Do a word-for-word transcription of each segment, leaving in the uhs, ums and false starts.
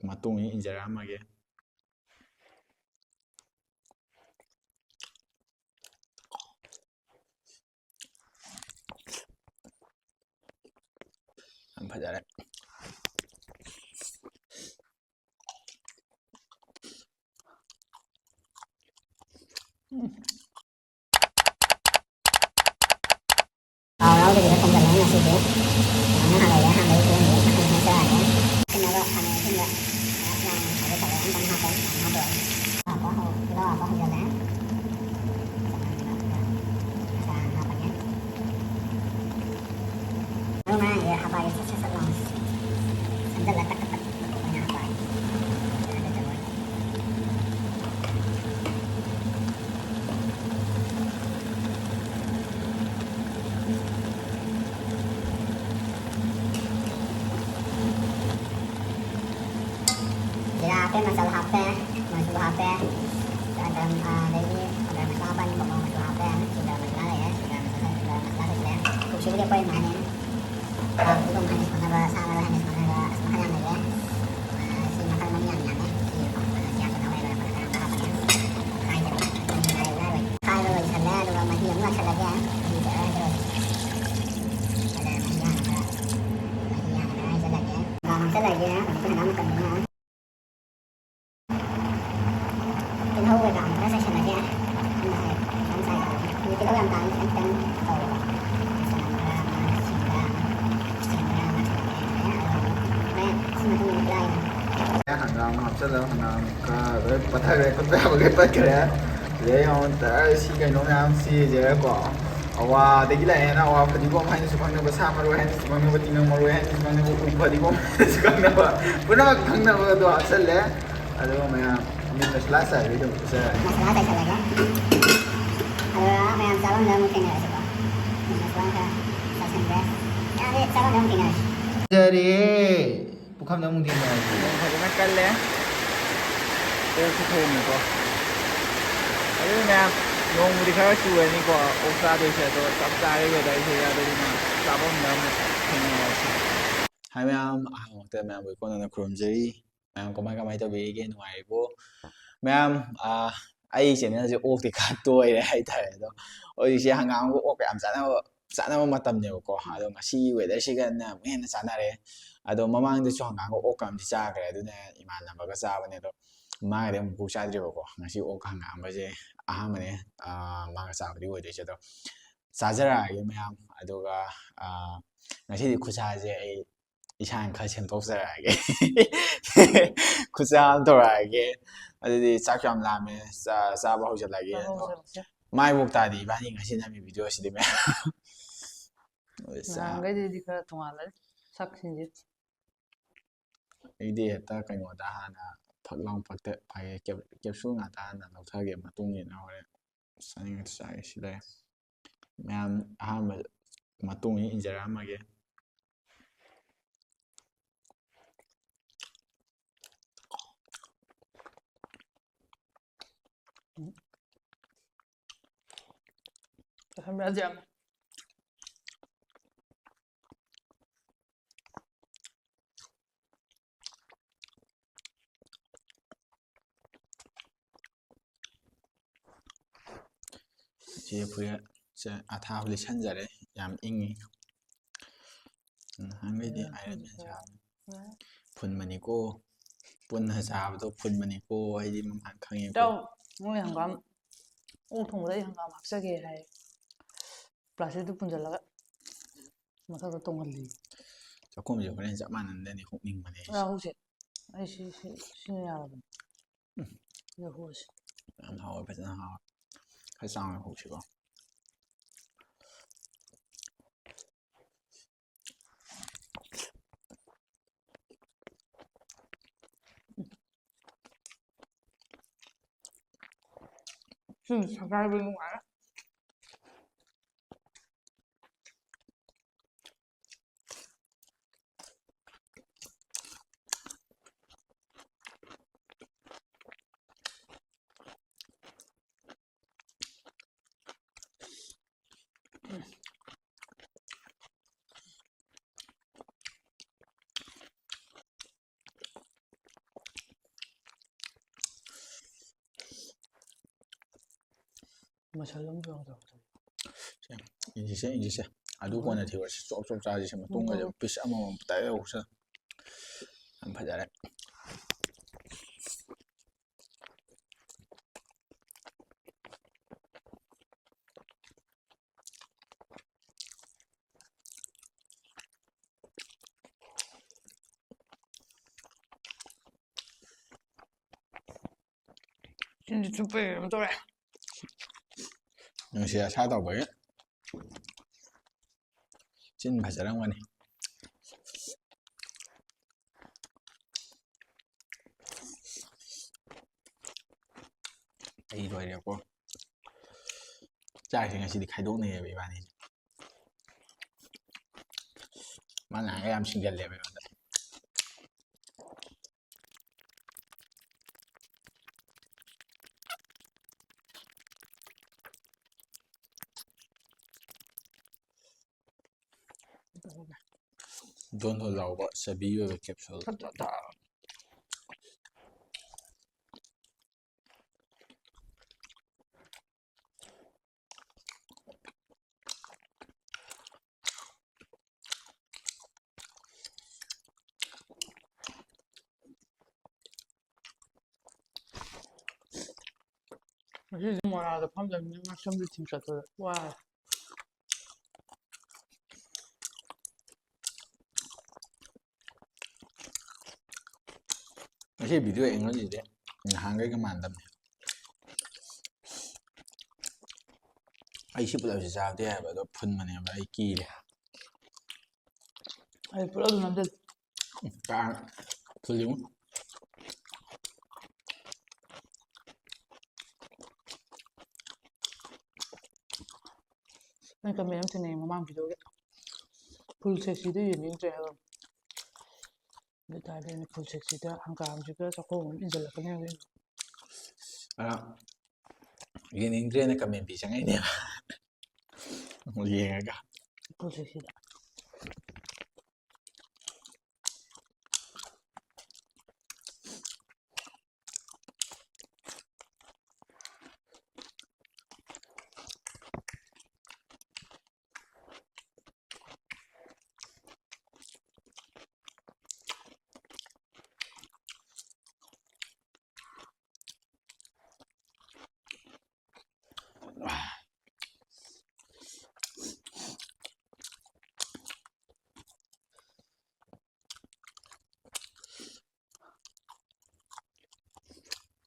ꯃꯇꯨꯡ ꯏꯟꯅ ꯏꯟꯖꯔꯛꯑꯝꯃꯒꯦ꯫ ꯌꯥꯝ ꯐꯖꯔꯦ꯫ ꯎꯝ꯫ ꯊꯥꯎ ꯌꯥꯎꯗꯕꯤꯗ ꯊꯣꯡꯖꯤꯜꯂꯅꯤ ꯉꯁꯤꯗꯤ꯫ ꯁꯨꯃꯥꯏꯅ ꯍꯥꯟꯅ ꯂꯩꯔꯦ, ꯑꯍꯥꯟꯕꯒꯤ ꯈꯨꯊꯣꯡꯁꯦ ꯃꯊꯪ ꯃꯊꯪ ꯆꯥꯔꯒꯦ꯫ ꯁꯤꯖꯤꯟꯅꯕ ꯈꯥꯃꯦꯟ ꯑꯁꯤꯟꯕ ꯈꯔ ꯌꯥꯝꯅ ꯍꯥꯞꯄꯦ, ꯈꯔ ꯌꯥꯝ ꯀꯟꯅ ꯍꯥꯞꯄꯦ, ꯌꯥꯝ ꯍꯥꯞꯄꯣꯏ꯫ ꯇꯤꯜꯍꯧ ꯍꯥꯞꯄ ꯍꯧꯖꯤꯜꯂꯦ꯫ ꯃꯆꯥ ꯑꯃ ꯍꯥꯞꯄꯒꯦ꯫ ꯃꯔꯨ ꯃꯔꯥꯡꯁꯦ ꯍꯥꯞꯄꯛꯑꯒꯦ ꯁꯠ ꯁꯠ ꯁꯠ ꯂꯥꯎꯅ ꯁꯦꯝꯖꯤꯜꯂ ꯇꯛ ꯇꯛ ꯇꯛ ꯇꯛ ꯑꯣꯏꯅ ꯍꯥꯞꯄꯛꯑꯒꯦ꯫ ꯑꯗꯨ ꯇꯧꯔꯒ ꯖꯤꯔꯥ ꯍꯥꯞꯄꯦ, ꯃꯆꯜ ꯍꯥꯞꯄꯦ, ꯃꯆꯨ ꯍꯥꯞꯄꯦ, ꯒꯔꯝ, ꯑꯗꯒꯤ ꯒꯔꯝ ꯃꯁꯥꯂꯥ ꯍꯥꯞꯄꯅꯤ, ꯃꯣꯔꯣꯛ ꯃꯆꯨ ꯍꯥꯞꯄꯦ, ꯁꯤ ꯒꯔꯝ ꯃꯁꯥꯂꯥ ꯂꯩꯔꯦ, ꯁꯤ ꯒꯔꯝ ꯃꯁꯥꯂꯥ, ꯒꯔꯝ ꯃꯁꯥꯂꯥ ꯂꯩꯔꯦ꯫ ꯀꯨꯞꯁꯤꯕꯨꯗꯤ ꯑꯩꯈꯣꯏ ꯃꯥꯅꯦ꯫ ꯊꯥꯎꯁꯤꯗ ꯑꯃꯨꯛ ꯍꯥꯏꯅ ꯁꯨꯅꯕ, ꯁꯥ ꯃꯔꯣꯏ ꯍꯥꯏꯅ ꯁꯨꯅꯕ, ꯑꯁ, ꯃꯈꯜ ꯌꯥꯝ ꯂꯩꯔꯦ꯫ ꯑ, ꯁꯤ ꯃꯈꯜ ꯃꯔꯤ ꯌꯥꯝ ꯌꯥꯝꯃꯦ꯫ ꯁꯤ ꯃꯈꯜ ꯃꯔꯤ ꯌꯥꯝ ꯌꯥꯝꯃꯦ꯫ ꯈꯥꯏꯗꯕꯤ꯫ ꯈꯥꯏꯕ ꯂꯣꯏꯁꯜꯂꯦ, ꯑꯗꯨꯒ ꯃꯍꯤ ꯑꯃꯨꯛ ꯍꯥꯞꯆꯜꯂꯒꯦ꯫ ꯃꯍꯤꯁꯦ ꯑꯔꯣꯏꯕ ꯂꯣꯏꯁꯜꯂꯦ꯫ ꯑꯗ ꯃꯍꯤ ꯍꯥꯟꯅ ꯈꯔ, ꯃꯍꯤ ꯍꯥꯟꯅ ꯈꯔ ꯍꯩꯖꯜꯂꯒꯦ꯫ ꯊꯥꯎ ꯍꯥꯞꯆꯜꯂꯒꯦ꯫ ꯍꯧꯖꯤꯛꯇꯤ ꯍꯪꯒꯥꯝ ꯃꯇꯝꯅꯤꯅ꯫ ꯇꯤꯜꯍꯧ ꯀꯩꯀꯥ ꯑꯃꯨꯛ ꯈꯔ ꯆꯥꯏꯁꯜꯂꯒꯦ꯫ ꯉꯁꯥꯏ ꯈꯤꯇꯪ ꯆꯥꯏꯁꯜꯂꯒꯦ꯫ ꯇꯤꯜꯍꯧ ꯌꯥꯝ ꯇꯥꯡꯉꯤ, ꯈꯤꯇꯪ ꯈꯤꯇꯪ ꯇꯧꯔꯕ꯫ ꯆꯅꯝ ꯈꯔ ꯑꯃ, ꯁꯤꯡ ꯈꯔ ꯑꯃ, ꯁꯤꯡ ꯈꯔ ꯑꯃ ꯆꯥꯏꯁꯜꯂꯒꯦ꯫ ꯑꯗꯨꯒ ꯍꯣꯔꯦꯟ ꯁꯤ ꯃꯇꯨꯡꯗ ꯄꯤꯔꯛꯑꯒꯦ꯫ ꯍꯪꯒꯥꯝ ꯑꯃ ꯍꯥꯞꯆꯜꯂꯒ ꯍꯪꯒꯥꯝ ꯈꯔ ꯂꯣꯏ ꯄꯠꯊꯈ꯭ꯔꯦ, ꯈꯨꯠ ꯄꯥꯏꯕ ꯂꯣꯏ ꯄꯠꯈ꯭ꯔꯦ꯫ ꯁꯤꯗꯩ ꯑꯃꯨꯛ ꯇ-, ꯁꯤ ꯀꯩꯅꯣ ꯃꯌꯥꯝ ꯁꯤꯁꯦꯀꯣ꯫ ꯑꯋꯥꯗꯒꯤ ꯂꯥꯛꯑꯦꯅ ꯑꯋꯥ ꯐꯗꯤꯒꯣꯝ ꯍꯥꯏꯅꯁꯨ ꯈꯪꯅꯕ, ꯁꯥ ꯃꯔꯣꯏ ꯍꯥꯏꯅꯁꯨ ꯈꯪꯅꯕ, ꯇꯤꯡꯈꯪ ꯃꯔꯣꯏ ꯍꯥꯏꯅꯁꯨ ꯈꯪꯅꯕ, ꯎ ꯐꯗꯤꯒꯣꯝ ꯍꯥꯏꯅꯁꯨ ꯈꯪꯅꯕ ꯄꯨꯝꯅꯃꯛ ꯈꯪꯅꯕꯗꯣ ꯍꯥꯞꯆꯜꯂꯦ꯫ ꯑꯗꯨꯒ ꯃꯌꯥꯝ ꯃꯤꯠ ꯃꯁꯂꯥ ꯆꯥꯏꯕꯩ ꯑꯗꯨꯝ ꯐꯖꯔꯦ꯫ ꯃꯁꯂꯥ ꯆꯥꯏꯁꯜꯂꯒꯦ꯫ ꯑꯗꯨꯒ ꯃꯌꯥꯝ ꯆꯥꯐꯝꯗ ꯑꯃꯨꯛ ꯊꯦꯡꯅꯔꯁꯤꯀꯣ꯫ ꯃꯤꯠ ꯃꯁꯂꯥ ꯈꯔ ꯆꯥꯏꯁꯟꯈ꯭ꯔꯦ꯫ ꯃꯌꯥꯝꯁꯦ ꯆꯥꯐꯝꯗ ꯑꯃꯨꯛ ꯊꯦꯡꯅꯔꯁꯤ꯫ ꯐꯖꯔꯦ꯫ ꯄꯨꯈꯝꯗ ꯑꯃꯨꯛ ꯊꯦꯡꯅꯔꯁꯤ꯫ ꯅꯣꯡ ꯐꯖꯅ ꯀꯜꯂꯦ꯫ ꯑꯣꯛꯁꯨ ꯊꯣꯡꯉꯤꯀꯣ꯫ ꯑꯗꯨ ꯃꯌꯥꯝ ꯅꯣꯡꯕꯨꯗꯤ ꯈꯔ ꯆꯨꯔꯅꯤꯀꯣ꯫ ꯑꯣꯛ ꯆꯥꯗꯣꯏꯁꯦ ꯑꯗꯣ ꯆꯞ ꯆꯥꯔꯦ weatherꯁꯦ꯫ ꯑꯗꯨꯗꯨꯅ ꯆꯥꯐꯝꯗ ꯑꯃꯨꯛ ꯊꯦꯡꯅꯔꯁꯤ꯫ ꯍꯥꯏ ꯃꯌꯥꯝ, ꯑꯍꯥꯟꯕꯃꯛꯇ ꯃꯌꯥꯝꯕꯨ ꯏꯀꯣꯟꯅꯅ ꯈꯨꯔꯨꯝꯖꯔꯤ꯫ ꯃꯌꯥꯝ ꯀꯃꯥꯏ ꯀꯃꯥꯏ ꯇꯧꯕꯤꯔꯤꯒꯦ? ꯅꯨꯡꯉꯥꯏꯔꯤꯕꯣ? ꯃꯌꯥꯝ, ꯑꯥ, ꯑꯩ channelꯁꯦ ꯑꯣꯛꯇꯤ ꯈꯔ ꯇꯣꯏꯔꯦ ꯍꯥꯏꯇꯥꯔꯦ꯫ ꯑꯗꯣ ꯍꯧꯖꯤꯛꯁꯦ ꯍꯪꯒꯥꯝꯒ ꯑꯣꯛꯀ ꯌꯥꯝ ꯆꯥꯟꯅꯕ, ꯆꯥꯟꯅꯕ ꯃꯇꯝꯅꯦꯕꯀꯣ꯫ ꯑꯗꯣ ꯉꯁꯤꯒꯤ weatherꯁꯤꯒꯅ ꯑꯃꯨꯛ ꯍꯦꯟꯅ ꯆꯥꯟꯅꯔꯦ꯫ ꯑꯗꯣ ꯃꯃꯥꯡꯗꯁꯨ ꯍꯪꯒꯥꯝꯒ ꯑꯣꯛꯀ ꯑꯃꯗꯤ ꯆꯥꯈ꯭ꯔꯦ, ꯑꯗꯨꯅ ꯏꯃꯥꯟꯅꯕꯒ ꯆꯥꯕꯅꯦ꯫ ꯑꯗꯣ ꯃꯥꯒꯗꯤ ꯑꯃꯨꯛꯐꯥꯎ ꯆꯥꯗ꯭ꯔꯤꯕꯀꯣ꯫ ꯉꯁꯤ ꯑꯣꯛꯀ ꯍꯪꯒꯥꯝꯒꯁꯦ ꯑꯍꯥꯟꯕꯅꯦ, ꯑꯥ, ꯃꯥꯒ ꯆꯥꯕꯗꯤ ꯑꯣꯏꯗꯣꯏꯁꯦ꯫ ꯑꯗꯣ ꯆꯥꯖꯔꯛꯑꯒꯦ ꯃꯌꯥꯝ꯫ ꯑꯗꯨꯒ, ꯑꯥ, ꯉꯁꯤꯗꯤ ꯈꯨꯠꯁꯥꯁꯦ ꯑꯩ ꯏꯁꯥꯅ ꯈꯔ ꯁꯦꯝꯗꯣꯛꯆꯔꯛꯑꯒꯦ꯫ ꯈꯨꯠꯁꯥ ꯑꯃ ꯇꯧꯔꯛꯑꯒꯦ꯫ ꯑꯗꯨꯗꯤ ꯆꯥꯛꯁꯨ ꯌꯥꯝ ꯂꯥꯝꯃꯦ, ꯆꯥ-, ꯆꯥꯕ ꯍꯧꯖꯤꯜꯂꯒꯦ꯫ ꯆꯥꯕ ꯑꯗꯣ ꯍꯧꯖꯤꯜꯂꯁꯦ꯫ ꯃꯥꯏꯕꯣꯛ ꯇꯥꯗꯤ ꯏꯕꯥꯅꯤ ꯉꯁꯤ ꯅꯝꯃꯤ videoꯁꯤꯗꯤ ꯃꯌꯥꯝ꯫ ꯑꯗꯨ ꯆꯥ- ꯅꯍꯥꯟꯈꯩꯗꯩꯗꯤ ꯈꯔ ꯇꯣꯉꯥꯜꯂꯦ ꯁꯛꯁꯤꯡꯁꯦ꯫ ꯑꯩꯗꯤ ꯍꯦꯛꯇ ꯀꯩꯅꯣꯗ ꯍꯥꯟꯅ ꯐꯛ ꯂꯥꯎ ꯐꯛꯇ ꯐꯥꯏꯌꯦ꯫ ꯀꯦꯞ-, capsule ꯉꯥꯛꯇ ꯍꯥꯟꯅ ꯂꯧꯊꯒꯦ, ꯃꯇꯨꯡ ꯏꯟꯅ ꯍꯣꯔꯦꯟ ꯆꯥꯅꯤꯡꯉꯗꯤ ꯆꯥꯒꯦ꯫ ꯁꯤ ꯂꯩꯔꯦ꯫ ꯃꯌꯥꯝ ꯑꯍꯥꯟꯕ ꯃꯇꯨꯡ ꯏꯟꯖꯔꯛꯑꯝꯃꯒꯦ꯫ ꯆꯥꯁꯟꯕ ꯌꯥꯗꯦ ꯌꯥꯝꯅ꯫ ꯏꯆꯦ ꯐꯨꯔꯤꯠꯁꯦ ꯑꯊꯥꯕ ꯂꯤꯠꯁꯟꯖꯔꯦ, ꯌꯥꯝ ꯏꯪꯉꯤ꯫ ꯅꯍꯥꯟꯈꯩꯗꯤ ꯎꯝ, Iron Man ꯎꯝ, ꯁꯥꯕꯅꯤ꯫ ꯎꯝ꯫ ꯐꯨꯟꯕꯅꯤꯀꯣ, ꯄꯨꯟꯅ ꯆꯥꯕꯗꯣ ꯐꯨꯟꯕꯅꯤꯀꯣ, ꯑꯩꯗꯤ ꯃꯃꯥꯡ ꯈꯪꯉꯦꯀꯣ꯫ ꯏꯇꯥꯎ, ꯅꯣꯏ ꯍꯪꯒꯥꯝ, ꯑꯣꯛ ꯊꯣꯡꯕꯗ ꯑꯩ ꯍꯪꯒꯥꯝ ꯍꯥꯞꯆꯒꯦ ꯍꯥꯏ꯫ Plasticꯇ ꯄꯨꯟꯁꯤꯜꯂꯒ ꯃꯊꯛꯇ ꯇꯣꯡꯍꯜꯂꯤ꯫ ꯆꯥꯛꯈꯨꯝꯁꯦ ꯍꯣꯔꯦꯟ ꯆꯞ ꯃꯥꯟꯅꯅꯗꯅꯤ ꯍꯨꯛꯅꯤꯡꯕꯅꯦ ꯑꯩꯁꯦ꯫ ꯌꯥꯍꯧꯁꯦ꯫ ꯑꯩ ꯁꯤ, ꯁꯤ, ꯁꯤꯅ ꯌꯥꯔꯕꯅꯤ꯫ ꯎꯝ꯫ ꯌꯥꯍꯧꯁꯦ꯫ ꯌꯥꯝ ꯍꯥꯎꯋꯦ, ꯐꯖꯅ ꯍꯥꯎꯋꯦ꯫ ꯈꯔ ꯆꯥꯎꯅ ꯍꯧꯁꯤꯀꯣ꯫ ꯁꯤ ꯁꯒꯥꯏꯕ ꯅꯨꯡꯉꯥꯏꯔꯦ꯫ ꯃꯁꯜ ꯑꯃꯁꯨ ꯌꯥꯎꯗꯕ꯫ ꯏꯟꯁꯤꯁꯦ, ꯏꯟꯁꯤꯁꯦ꯫ ꯑꯗꯨ ꯀꯣꯟꯅ ꯊꯤꯔꯁꯤ꯫ ꯆꯣꯞ ꯆꯣꯞ ꯆꯥꯁꯤ꯫ ꯁꯤ ꯃꯇꯨꯡꯒꯁꯦ ꯄꯤꯁ ꯑꯃꯃꯝ ꯇꯥꯏ ꯌꯧꯁ꯫ ꯌꯥꯝ ꯐꯖꯔꯦ꯫ ꯆꯤꯟꯁꯤ ꯆꯨꯞꯄꯩ ꯀꯩꯅꯣꯝ ꯇꯧꯔꯦ꯫ ꯅꯨꯡꯁꯤ ꯑꯁꯥ ꯇꯧꯕꯒꯤ ꯆꯤꯟ ꯐꯖꯔꯝꯒꯅꯤ꯫ ꯑꯩ ꯂꯣꯏꯔꯦꯀꯣ꯫ ꯆꯥꯛꯁꯦ ꯉꯁꯤꯗꯤ ꯈꯥꯏꯗꯣꯛꯅꯩꯌꯦꯕ ꯏꯕꯥꯅꯤꯁꯦ꯫ ꯃꯥꯅ ꯍꯥꯏꯔꯒ ꯌꯥꯝ ꯁꯤꯡꯒꯜꯂꯦꯕ ꯑꯩꯉꯣꯟꯗ꯫ ꯗꯣꯟ ꯗꯣꯟ ꯂꯥꯎꯕ ꯆꯕꯤ ꯑꯣꯏꯕ ꯀꯦꯞꯁꯨꯜ꯫ ꯉꯁꯤꯗꯤ ꯃꯣꯔꯥꯗ ꯐꯝꯗꯕꯅꯤꯅ ꯉꯥ ꯁꯦꯝꯕ ꯊꯤꯕ ꯆꯠꯄꯗ ꯋꯥꯔꯦ꯫ ꯉꯁꯤ ꯚꯤꯗꯤꯑꯣ ꯑꯦꯡꯒꯜꯁꯤꯗꯤ ꯅꯍꯥꯟꯈꯩꯒ ꯃꯥꯟꯅꯗꯕꯅꯦ꯫ ꯑꯩ ꯁꯤ ꯄꯨꯂꯞꯁꯤ ꯆꯥꯕꯗꯤ ꯌꯥꯏꯑꯕ, ꯑꯗꯣ ꯐꯨꯟꯕꯅꯦꯕ, ꯑꯩ ꯀꯤꯔꯦ꯫ ꯑꯩ ꯄꯨꯂꯞ ꯅꯝꯖꯜ ꯀꯥ ꯐꯨꯜꯂꯤꯉꯣ꯫ ꯑꯩ ꯀꯃꯦꯟ ꯑꯃ ꯊꯦꯡꯅꯩ ꯃꯃꯥꯡ ꯚꯤꯗꯤꯑꯣꯒꯤ꯫ ꯐꯨꯜ ꯁꯦꯛꯁꯤꯗ ꯌꯦꯡꯅꯤꯡꯗ꯭ꯔꯦ ꯍꯥꯏꯕ꯫ ꯑꯗꯨ ꯑꯣꯏꯇꯥꯔꯗꯤ ꯑꯩꯅ ꯐꯨꯜ ꯁꯦꯛꯁꯤꯗ ꯍꯪꯒꯥꯝꯁꯤꯒ ꯆꯥꯛꯈꯣꯝ ꯑꯃ ꯏꯟꯁꯤꯜꯂꯛꯀꯅꯤ ꯍꯧꯖꯤꯛ꯫ ꯑ, ꯌꯦꯡꯅꯤꯡꯗ꯭ꯔꯦꯅ ꯀꯃꯦꯟ ꯄꯤ ꯆꯪꯉꯛꯏꯅꯦꯕ꯫ ꯑꯃꯨꯛ ꯌꯦꯡꯉꯒ꯫ ꯐꯨꯜ ꯁꯦꯛꯁꯤꯗ꯫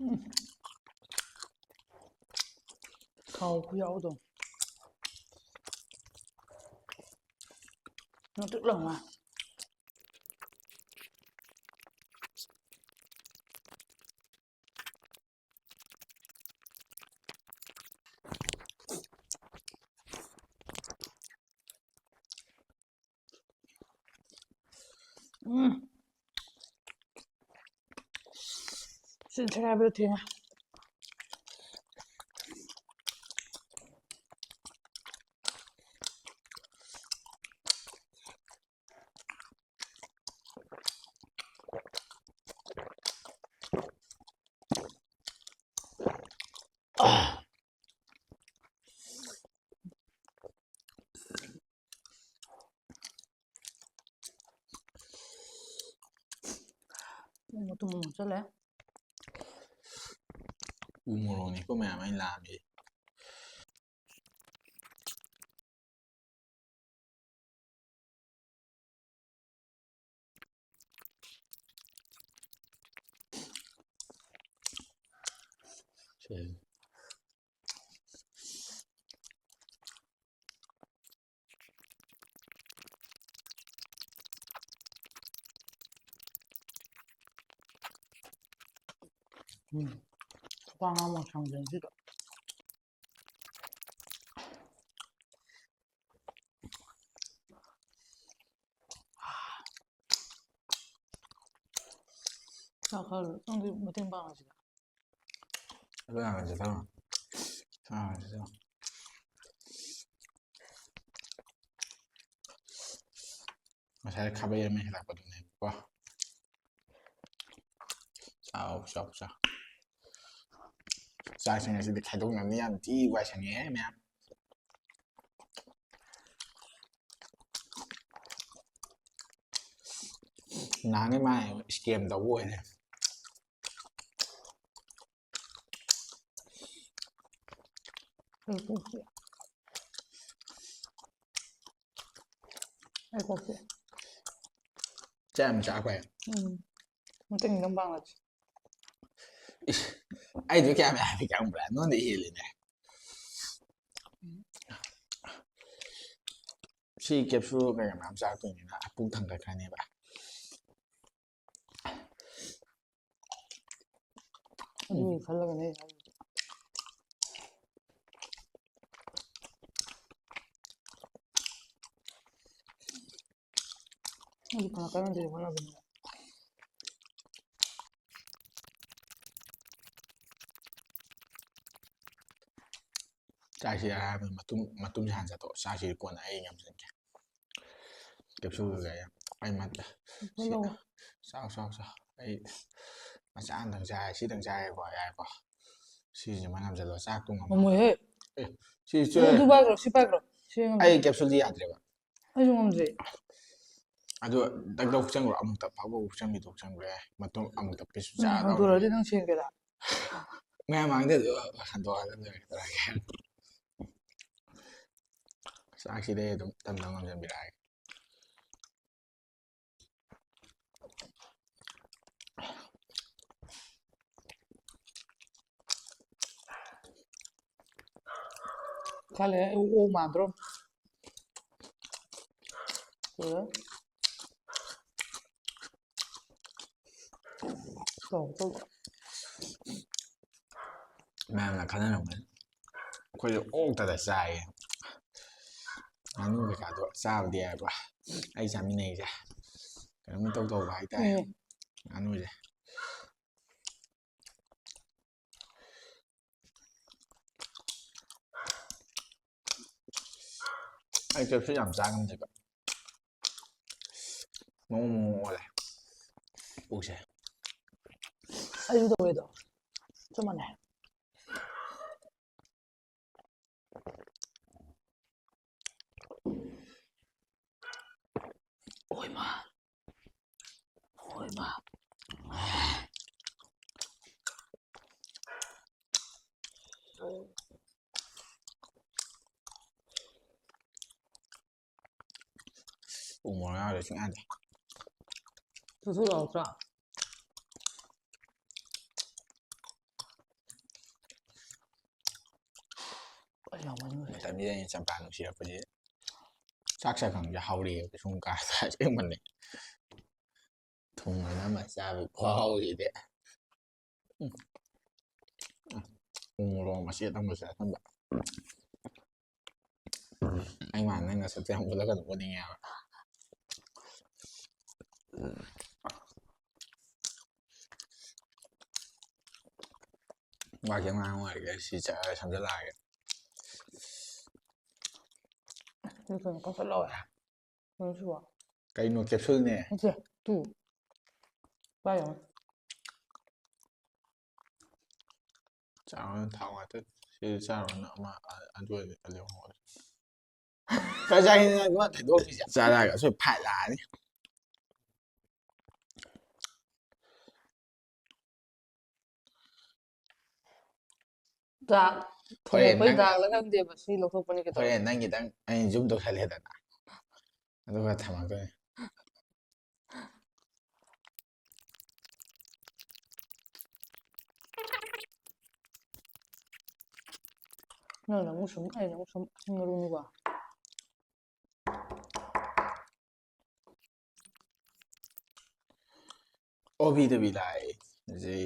ꯎꯝ꯫ ꯊꯥꯎ ꯈꯨꯌꯥꯎꯗꯣ꯫ ꯉꯧꯇ꯭ꯔꯤꯛ ꯂꯥꯎꯅ꯫ ꯎꯝ꯫ ꯁꯤꯅ ꯁꯦꯒꯥꯏꯕꯗ ꯊꯦꯡꯉꯦ꯫ ꯎ ꯃꯇꯨꯝ ꯑꯃꯨꯛ ꯆꯠꯂꯦ꯫ ꯎ ꯃꯣꯔꯣꯛꯅꯤꯀꯣ ꯃꯌꯥꯝ ꯑꯩꯅ ꯂꯥꯝꯃꯤ꯫ ꯁꯦ꯫ ꯎꯝ꯫ ꯈ꯭ꯋꯥꯡ ꯑꯃ ꯁꯪꯗꯦ ꯉꯁꯤꯗꯤ꯫ ꯆꯥꯛ ꯈꯔ ꯅꯪꯗꯤ ꯃꯇꯦꯡ ꯄꯥꯡꯉꯁꯤꯗ꯫ ꯑꯗꯨ ꯍꯥꯟꯅ ꯆꯠꯊꯔꯣ꯫ ꯆꯥꯛ ꯍꯥꯟꯅ ꯆꯠꯊꯔꯣ꯫ ꯉꯁꯥꯏ ꯈꯥꯕꯩ ꯑꯃ ꯍꯦꯜꯂꯛꯄꯗꯨꯅꯦꯕꯀꯣ꯫ ꯆꯥꯎ, ꯆꯥꯎ, ꯆꯥꯎ꯫ ꯆꯥꯛꯁꯦ ꯉꯁꯤꯗꯤ ꯈꯥꯏꯗꯣꯛꯅꯕꯅꯤ ꯌꯥꯝ ꯊꯤ ꯋꯥꯏ ꯁꯪꯉꯦꯍꯦ ꯃꯌꯥꯝ꯫ ꯅꯍꯥꯟꯒꯩ ꯃꯥ scam ꯇꯧꯕ ꯑꯣꯏꯔꯦ꯫ ꯑꯩ ꯀꯣꯛꯁꯦ꯫ ꯑꯩ ꯀꯣꯛꯁꯦ꯫ ꯆꯥꯛ ꯌꯥꯝ ꯆꯥꯈ꯭ꯔꯦ꯫ ꯎꯝ꯫ ꯃꯇꯨꯡ ꯑꯗꯨꯝ ꯄꯥꯡꯂꯁꯤ꯫ ꯏꯁ, ꯑꯩꯗꯣ ꯀꯌꯥꯝ ꯌꯥꯝꯃꯤ ꯈꯪꯕ꯭ꯔꯥ? ꯅꯉꯣꯟꯗ ꯍꯦꯜꯂꯤꯅꯦ꯫ ꯁꯤ ꯀꯦꯞꯁꯨꯜ ꯀꯩꯀꯥ ꯃꯌꯥꯝ ꯆꯥꯔꯛꯇꯣꯏꯅꯤꯅ ꯄꯨꯛ ꯊꯟꯒꯠꯈ꯭ꯔꯅꯦꯕ꯫ ꯑꯗꯨꯒꯤ ꯈꯜꯂꯒꯅꯦ ꯑꯩ ꯍꯥꯏꯔꯤꯁꯦ꯫ ꯑꯩꯗꯤ ꯐꯔꯛꯀꯅꯤꯗꯤ ꯍꯣꯠꯅꯕꯅꯦ꯫ ꯆꯥꯛꯁꯤ ꯑꯔꯥꯏꯕ ꯃꯇꯨꯝ ꯃꯇꯨꯝꯁꯦ ꯍꯥꯟꯅ ꯆꯥꯊꯣꯛ꯫ ꯆꯥꯛꯁꯤꯗꯤ ꯀꯣꯟꯅ ꯑꯩ ꯉꯝꯖꯒꯦ꯫ ꯀꯦꯞꯁꯨꯜ ꯀꯩꯀꯥ ꯌꯥꯝ ꯑꯩ ꯃꯠ-, ꯁꯤ-, ꯆꯥꯎ, ꯆꯥꯎ, ꯆꯥꯎ꯫ ꯑꯩ ꯃꯆꯥ ꯑꯝꯇꯪ ꯆꯥꯔꯦ, ꯁꯤꯗꯪ ꯆꯥꯔꯦꯀꯣ, ꯌꯥꯔꯦꯀꯣ꯫ ꯁꯤꯁꯤꯃ ꯉꯝꯁꯤꯜꯂꯣ, ꯆꯥꯛꯇꯣ ꯉꯝꯃꯣ꯫ ꯉꯝꯃꯣꯏꯍꯦ꯫ ꯑꯦ, ꯁꯤ ꯁꯤ ꯆꯣꯏ-, ꯑꯗꯨ ꯄꯥꯏꯈ꯭ꯔꯣ, ꯁꯤ ꯄꯥꯏꯈ꯭ꯔꯣ꯫ ꯁꯤ ꯉꯝꯗꯦ꯫ ꯑꯩ ꯀꯦꯞꯁꯨꯜꯗꯤ ꯌꯥꯗ꯭ꯔꯦꯕ꯫ ꯑꯩꯁꯨ ꯉꯝꯗ꯭ꯔꯦ꯫ ꯑꯗꯨ ꯗꯛ ꯗꯛ ꯍꯨꯛꯆꯟꯈ꯭ꯔꯣ, ꯑꯃꯨꯛꯇ ꯐꯕ ꯍꯨꯛꯆꯟꯕꯤꯗꯣ ꯍꯨꯛꯆꯟꯈ꯭ꯔꯦ꯫ ꯃꯇꯨꯝ ꯑꯃꯨꯛꯇ ꯄꯤꯁ ꯎꯝ, ꯆꯥꯔ ꯍꯧꯗꯣꯔꯛꯑꯗꯤ ꯅꯪ ꯁꯦꯝꯒꯦꯔꯥ? ꯃꯌꯥꯝ ꯃꯥꯡꯗ ꯑꯗꯨ ꯍꯟꯗꯣꯛꯑꯒ ꯂꯣꯏꯔꯦ, ꯇꯧꯔꯒꯦ꯫ ꯆꯥꯛꯁꯤꯗꯩ ꯑꯗꯨꯝ ꯇꯝ ꯇꯝ ꯉꯝꯖꯟꯕꯤꯔꯛꯑꯒꯦ꯫ ꯈꯜꯂꯦ, ꯑꯩ ꯑꯣꯛ ꯃꯥꯟꯗ꯭ꯔꯣ? ꯂꯣꯏꯔꯦ꯫ ꯇꯧ, ꯇꯧ꯫ ꯃꯌꯥꯝꯅ ꯈꯟꯅꯔꯝꯒꯅꯤ, ꯑꯩꯈꯣꯏꯁꯨ ꯑꯣꯛꯇꯗ ꯆꯥꯏꯌꯦ꯫ ꯉꯥꯅꯨ ꯀꯩꯀꯥꯗꯣ ꯆꯥꯕꯗꯤ ꯌꯥꯏꯕ, ꯑꯩ ꯆꯥꯃꯤꯟꯅꯩꯁꯦ ꯀꯩꯅꯣꯝ ꯏꯇꯧ ꯇꯧꯕ ꯍꯥꯏꯇꯥꯔꯦ꯫ ꯎꯝ꯫ ꯉꯥꯅꯨꯁꯦ꯫ ꯑꯩ ꯀꯦꯞꯁꯨꯜ ꯌꯥꯝ ꯆꯥ ꯉꯝꯗꯦꯕ꯫ ꯃꯑꯣꯡ ꯃꯑꯣꯡ ꯑꯣꯜꯂꯦ ꯄꯨꯛꯁꯦ꯫ ꯑꯩꯁꯨ ꯇꯧꯋꯦꯗꯣ꯫ ꯆꯞ ꯃꯥꯟꯅꯩ꯫ ꯍꯣꯏꯃ꯫ ꯍꯣꯏꯃ꯫ ꯎ ꯃꯣꯔꯣꯛ ꯌꯥꯎꯗ꯭ꯔꯗꯤ ꯁꯨꯡꯌꯥ ꯌꯥꯗꯦ꯫ ꯊꯨꯊꯨ ꯂꯥꯎꯔꯛꯇ꯭ꯔꯣ? ꯑꯩ ꯌꯥꯝ ꯋꯥꯅꯤꯡꯈ꯭ꯔꯦ꯫ ꯃꯇꯝꯁꯤꯗ ꯑꯩꯅ ꯆꯝꯄ꯭ꯔꯥ ꯅꯨꯡꯁꯤꯔꯛꯄꯁꯦ꯫ ꯆꯥꯛ ꯆꯥꯐꯝꯁꯦ ꯍꯥꯎꯔꯦ ꯀꯩꯁꯨꯝ ꯀꯥ ꯑꯁꯦꯡꯕꯅꯦ꯫ ꯊꯨꯝ ꯑꯣꯏꯅ ꯑꯃ ꯆꯥꯕꯒꯤ ꯈꯨꯍꯥꯎꯁꯤꯗꯤ꯫ ꯎꯝ꯫ ꯎꯝ꯫ ꯎ ꯃꯣꯔꯣꯛ ꯃꯆꯦꯠ ꯑꯃꯁꯨ ꯆꯥꯁꯟꯕ꯫ ꯑꯩ ꯃꯥ ꯅꯪ ꯅꯁꯛꯇꯣ ꯌꯥꯝ ꯎꯠꯂꯛꯀꯅꯨ, ꯎꯠꯅꯤꯡꯉꯦ ꯍꯥꯏꯕ꯫ ꯋꯥ ꯈꯤꯇꯪ ꯉꯥꯡ ꯂꯩꯔꯒꯦ, ꯁꯤ ꯆꯠꯂꯒ ꯁꯝꯖꯜꯂꯛꯑꯒꯦ꯫ ꯁꯤ ꯀꯩꯅꯣ ꯀꯛꯊꯠꯂꯛꯑꯣ꯫ ꯀꯩꯅꯣ ꯁꯤꯕꯣ? ꯀꯩꯅꯣ, ꯀꯦꯞꯁꯨꯜꯅꯦ꯫ ꯅꯠꯇꯦ, ꯇꯨ꯫ ꯄꯥꯏ ꯌꯦꯡꯉꯣ꯫ ꯆꯥꯔꯣꯅ ꯊꯥꯎ ꯉꯥꯛꯇ꯫ ꯁꯤꯗꯤ ꯆꯥꯔꯣꯅ ꯑꯃ, ꯑ-, ꯑꯗꯨ ꯑꯣꯏꯔꯗꯤ ꯑꯗꯨ ꯍꯣꯏ꯫ ꯀꯥꯏ ꯆꯥꯏꯅꯣ ꯅꯪ ꯑꯗꯨꯃꯥꯏꯅ ꯊꯩꯗꯣꯛꯄꯤꯁꯦ? ꯆꯥꯔꯒ ꯁꯣꯏ ꯐꯥꯏꯠ ꯂꯥꯛꯑꯅꯤ꯫ ꯆꯥꯛ ꯍꯣꯔꯦꯟ ꯊꯣꯡꯉꯛꯄꯩ ꯅꯪ ꯗꯥꯛꯂ ꯈꯪꯗꯦꯕ, ꯁꯤ ꯂꯧꯊꯣꯛꯄꯅꯤ ꯀꯩꯗꯧꯔꯒꯦ? ꯍꯣꯔꯦꯟ ꯅꯪ ꯈꯤꯇꯪ ꯑꯩꯅ ꯖꯨꯝ ꯇꯧꯁꯜꯂꯦꯗꯅ, ꯑꯗꯨꯒ ꯊꯝꯃꯛꯇꯣꯏꯅꯤ꯫ ꯅꯪꯅ ꯑꯃꯨꯛ ꯁꯨꯝ, ꯑꯩꯅ ꯑꯃꯨꯛ ꯁꯨꯝ, ꯁꯤ ꯃꯔꯨꯅꯤꯀꯣ꯫ ꯑꯣ ꯕꯤ ꯗꯕꯤ ꯂꯥꯏ꯫ ꯖꯤ꯫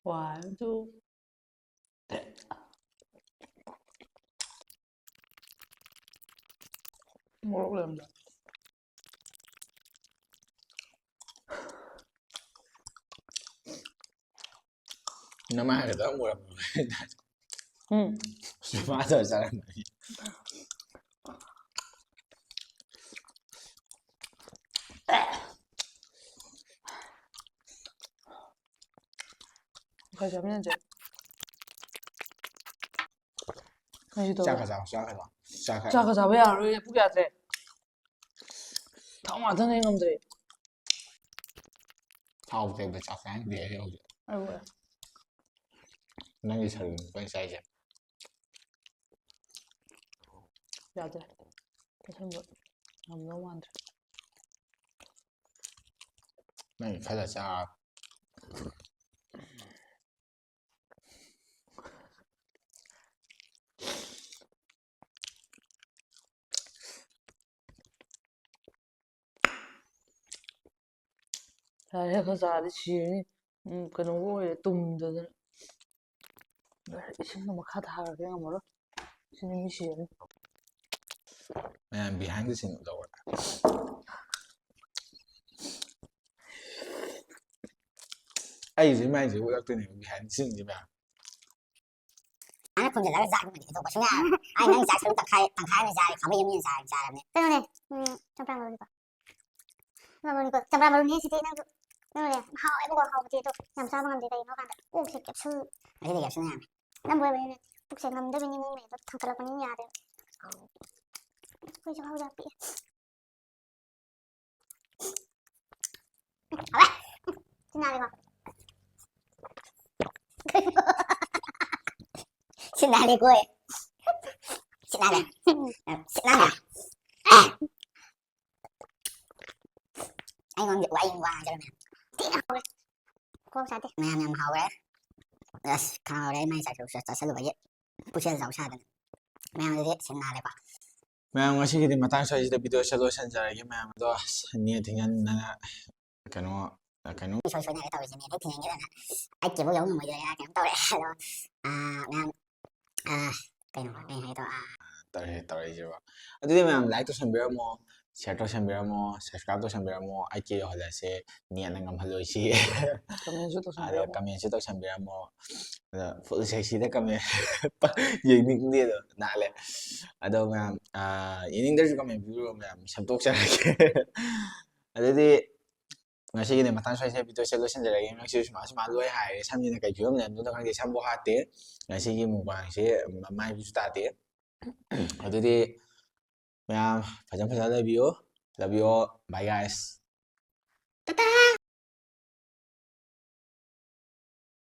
One, two. ꯃꯣꯔꯣꯛ ꯂꯩꯔꯝꯗꯦ꯫ ꯅꯃꯥꯏꯒ ꯇꯧꯔ ꯃꯣꯔꯣꯛ ꯃꯣꯔꯣꯛ ꯍꯥꯏꯇꯥꯔꯦ꯫ ꯎꯝ꯫ ꯁꯨꯃꯥꯏꯅ ꯇꯧꯔ ꯆꯥꯔꯝꯕꯅꯤ꯫ ꯈꯔ ꯆꯥꯃꯤꯟꯅꯁꯦ꯫ ꯀꯩꯁꯨ ꯇꯧꯔꯣꯏ꯫ ꯆꯥꯛꯀ ꯆꯥꯎ, ꯆꯥꯛꯀ ꯆꯥꯎ꯫ ꯆꯥꯛꯀ ꯆꯥꯛꯀ ꯆꯥꯕ ꯌꯥꯔꯔꯣꯏ, ꯄꯨꯛ ꯌꯥꯗ꯭ꯔꯦ꯫ ꯊꯥꯎ ꯉꯥꯛꯇꯅꯦ ꯉꯝꯗ꯭ꯔꯦ꯫ ꯊꯥꯎ ꯇꯩꯕ ꯆꯥꯛ ꯆꯥꯅꯤꯡꯗꯦ ꯑꯩ ꯍꯧꯖꯤꯛ꯫ ꯑꯩ ꯂꯣꯏꯔꯦ꯫ ꯅꯪꯒꯤ ꯁꯔꯨꯛꯅꯤ ꯑꯩꯈꯣꯏ ꯆꯥꯏꯁꯦ꯫ ꯌꯥꯗ꯭ꯔꯦ꯫ ꯑꯁꯦꯡꯕ ꯉꯝꯗꯧ ꯃꯥꯟꯗ꯭ꯔꯦ꯫ ꯅꯪꯒꯤ ꯈꯜꯂ ꯆꯥ꯫ ꯌꯥꯔꯦ, ꯈꯔ ꯆꯥꯔꯗꯤ ꯁꯤꯔꯅꯤ꯫ ꯎꯝ, ꯀꯩꯅꯣꯒ ꯑꯣꯏꯔꯦ, ꯇꯨꯝꯗꯗꯅ꯫ ꯏꯁꯤꯡꯗꯣ ꯃꯈꯥ ꯊꯥꯔꯒꯦ, ꯉꯝꯃꯔꯣꯏ꯫ ꯁꯤꯅ ꯃꯤ ꯁꯤꯔꯅꯤ꯫ ꯃꯌꯥꯝ behind the scene ꯎꯠꯂꯛꯑꯣ꯫ ꯑꯩꯁꯦ ꯃꯥꯏꯁꯦ ꯎꯠꯂꯛꯇꯣꯏꯅꯦꯕ, behind the sceneꯁꯦ ꯃꯌꯥꯝ꯫ ꯑꯩꯅ ꯈꯨꯝꯖꯤꯜꯂꯒ ꯆꯥꯛ ꯍꯩꯗꯣꯛꯄ ꯁꯨꯡꯌꯥ ꯌꯥꯔꯣꯏ꯫ ꯑꯩ ꯅꯪ ꯆꯥꯛ ꯁꯔꯨꯛ ꯇꯪꯈꯥꯏ, ꯇꯪꯈꯥꯏ ꯑꯃ ꯆꯥꯔꯦ, ꯈꯥꯕꯩ ꯑꯃ ꯍꯦꯟꯅ ꯆꯥꯔꯦ, ꯆꯥꯔꯕꯅꯦ꯫ ꯀꯩꯅꯣꯅꯦ, ꯎꯝ, ꯆꯝꯄ꯭ꯔꯥ ꯃꯔꯨꯅꯤꯀꯣ꯫ ꯆꯝꯄ꯭ꯔꯥ ꯃꯔꯨꯅꯤꯀꯣ꯫ ꯆꯝꯄ꯭ꯔꯥ ꯃꯔꯨꯅꯦ ꯁꯤꯗꯤ ꯅꯪꯁꯨ꯫ ꯀꯩꯅꯣꯅꯦ, ꯍꯥꯎꯋꯦꯕꯀꯣ, ꯍꯥꯎꯕꯗꯤ, ꯑꯗꯣ ꯌꯥꯝ ꯆꯥꯕ ꯉꯝꯗꯦ꯫ ꯀꯩꯒꯤꯅꯣ ꯍꯥꯏꯀꯥꯟꯗ ꯀꯣꯛꯁꯦ capsule ꯉꯁꯤꯗꯤ capsule ꯌꯥꯝꯃꯦ꯫ ꯅꯝꯕ ꯑꯣꯏꯕꯅꯤꯅꯦ꯫ ꯄꯨꯛꯁꯦ ꯉꯝꯗꯕꯅꯤ, ꯃꯑꯣꯡ ꯂꯩꯕ ꯊꯥꯡꯀꯠꯂꯛꯄꯅꯤ, ꯌꯥꯗꯦꯕ꯫ ꯑꯩꯈꯣꯏꯁꯨ ꯍꯥꯎꯖꯥ ꯄꯤꯛꯑꯦ꯫ ꯍꯥꯎꯋꯦ꯫ ꯁꯤ ꯅꯥꯜꯂꯦꯀꯣ꯫ ꯁꯤ ꯅꯥꯜꯂꯦꯀꯣ꯫ ꯁꯤ ꯅꯥꯜꯂꯦ꯫ ꯁꯤ ꯅꯥꯜꯂꯦ꯫ ꯑꯩꯉꯣꯟꯗ ꯋꯥ, ꯑꯩ ꯋꯥ ꯉꯥꯡꯖꯔꯝꯃꯦ꯫ ꯊꯤꯅ ꯍꯥꯎꯔꯦ꯫ ꯀꯣꯛ ꯆꯥꯗꯦ꯫ ꯃꯌꯥꯝ ꯌꯥꯝ ꯍꯥꯎꯔꯦ꯫ ꯑꯁ, ꯈꯪꯍꯧꯔꯦ ꯑꯩ ꯃꯥꯏ ꯆꯥꯛꯁꯨ ꯆꯥꯁꯤꯜꯂꯨꯕꯒꯤ ꯄꯨꯛꯁꯦꯜ ꯆꯥꯎ ꯁꯥꯗꯅ꯫ ꯃꯌꯥꯝ ꯑꯗꯨꯗꯤ ꯁꯤꯟ ꯅꯥꯜꯂꯦꯀꯣ꯫ ꯃꯌꯥꯝ ꯉꯁꯤꯒꯤꯗꯤ ꯃꯇꯥꯡ ꯁ꯭ꯋꯥꯏꯁꯤꯗ videoꯁꯦ ꯂꯣꯏꯁꯤꯟꯖꯔꯒꯦ꯫ ꯃꯌꯥꯝ ꯑꯗꯣ ꯑꯁ, ꯅꯦꯠ ꯊꯤꯡꯖꯤꯟꯗꯅ ꯀꯩꯅꯣ ꯀꯩꯅꯣ ꯏꯁꯣꯏ ꯁꯣꯏꯅꯔꯦ ꯇꯧꯔꯤꯁꯦ꯫ ꯅꯦꯠ ꯍꯦꯛ ꯊꯤꯡꯖꯤꯟꯈꯤꯗꯅ ꯑꯩꯠ ꯀꯦꯐꯧ ꯌꯧ ꯉꯝꯃꯣꯏꯗꯣꯏꯔꯥ ꯀꯩꯅꯣꯝ ꯇꯧꯔꯦ꯫ ꯑꯗꯣ, ꯑꯥ, ꯃꯌꯥꯝ, ꯑꯥ, ꯀꯩꯅꯣ ꯑꯩ ꯍꯥꯏꯗꯣ, ꯑꯥ, ꯇꯧꯔꯦ, ꯇꯧꯔꯛꯏꯁꯤꯕꯣ꯫ ꯑꯗꯨꯗꯤ ꯃꯌꯥꯝ like ꯇꯧꯁꯟꯕꯤꯔꯝꯃꯣ, share ꯇꯧꯁꯟꯕꯤꯔꯝꯃꯣ, subscribe ꯇꯧꯁꯟꯕꯤꯔꯝꯃꯣ꯫ ꯑꯩꯠ ꯀꯦ ꯌꯧꯍꯜꯂꯁꯦ, ꯅꯦꯠꯅ ꯉꯝꯍꯜꯂꯣꯏꯁꯤ꯫ Commentꯁꯨ ꯑꯗ ꯇꯧꯁꯟꯕꯤꯔꯝꯃꯣ꯫ Commentꯁꯨ ꯇꯧꯁꯟꯕꯤꯔꯝꯃꯣ꯫ ꯑꯗ full sexyꯗ comment ꯄ-, ꯌꯦꯡꯅꯤꯡꯗꯦ ꯑꯗꯣ, ꯅꯥꯜꯂꯦ꯫ ꯑꯗꯣ ꯃꯌꯥꯝ, ꯑꯥ, ꯌꯦꯡꯅꯤꯡꯗ꯭ꯔꯁꯨ comment ꯄꯤꯕꯤꯔꯣ ꯃꯌꯥꯝ, ꯁꯦꯝꯗꯣꯛꯆꯔꯒꯦ꯫ ꯑꯗꯨꯗꯤ ꯉꯁꯤꯒꯤꯗꯤ ꯃꯇꯥꯡ ꯁ꯭ꯋꯥꯏꯁꯤꯗ videoꯁꯦ ꯂꯣꯏꯁꯤꯟꯖꯔꯒꯦ꯫ ꯉꯁꯤꯁꯨ ꯁꯨꯃꯥꯏ ꯁꯨꯃꯥꯏꯅ ꯂꯣꯏ ꯍꯥꯏꯔꯦ꯫ ꯁꯝꯁꯤꯅ ꯀꯩ ꯐꯤꯕꯝ ꯂꯩꯔꯝꯗꯣꯏꯅꯣ ꯈꯪꯗꯦ, ꯁꯝꯕꯨ ꯍꯥꯠꯇꯦ꯫ ꯉꯁꯤꯒꯤ mukbangꯁꯦ ꯃꯃꯥꯏꯁꯨ ꯇꯥꯗꯦ꯫ ꯑꯗꯨꯗꯤ ꯃꯌꯥꯝ ꯐꯖ ꯐꯖꯅ ꯂꯩꯕꯤꯌꯨ꯫ Love you all. Bye guys. Tata!